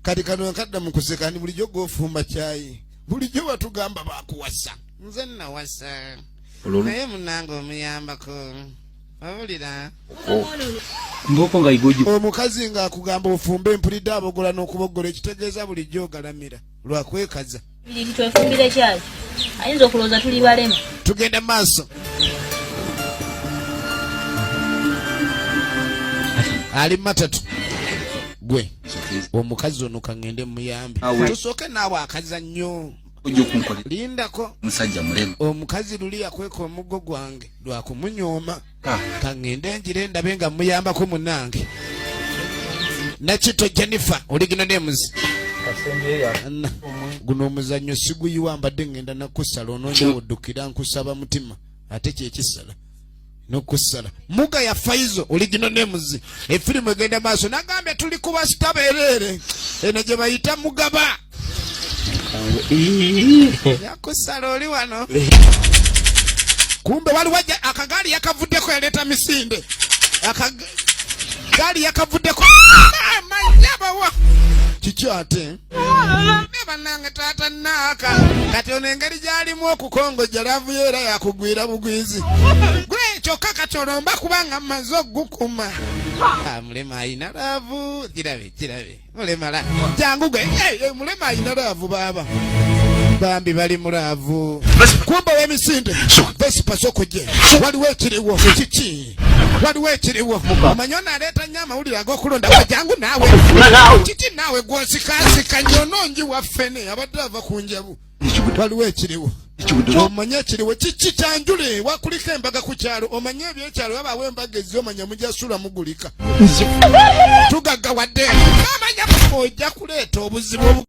Kati kano kadda mu kuseka ni bulijjo gw'ofumba kyayi, bulijjo batugamba bakuwasa, nze nawasa naye munange omuyambako owulira. Mboko nga igoji. Omukazi ng'akugamba ofumbe, mpulidde abogola n'okubogola, ekitegeeza bulijjo ogalamira lwakwekaza. Biri twefumbire kyayi, ayinza okulowooza tuli balema. Tugenda mu maaso, ali matatu gwe omukazi ono kaŋŋende muyambe. Awe. Tusooke naawe akazannyo. Ojja okunkolera. Lindako. Musajja mulema. Omukazi luli yakweka omuggo gwange lwakumunyooma. Ka. Kaŋŋende njire ndabe nga muyambako munange. Nakito Jennifer, Original Names. Anna, guno omuzannyo siguyiwa, mbadde ŋŋenda nakusala onoonya woddukira, nkusaba mutima ate kyekisala nokusala muga ya Faizo, Original Names. Efirimu egenda maaso, nagambye tuli ku basita bereere eno gye bayita mugaba yakusala oli wano. Kumbe waliwo akagaali yakavuddeko, yaleeta misinde, akagaali yakavuddeko. Manyabawa kiki ate ne bannange taata naaka. Kati ono engeri gy'alimu okukongojja love yo era yakugwira bugwizi gwe kyokka. Kati olomba kubanga mmaze okugukuma. Ah, mulema ayina love, kirabe kirabe mulemala jangu gwe. Eh, eh, mulema ayina love, baaba bambi bali mu love. Kumba w'emisinde Vespa sokuje, waliwo ekiriwo kiki? Waliwo ekiriwo, omanyi ono aleeta nnyo amawulire ag'okulonda. Wa jangu naawe, kiki naawe gw'osikaasika nnyo waffe ne abadde ava ku njabu. Waliwo ekiriwo, omanye ekiriwo kiki? Kyanjule wakuliko embaga ku kyalo, omanye ebyekyalo wabaawo embaga ezzi, omanya mujasula mugulika tugaggawadde, omanya ojja kuleeta obuzibu.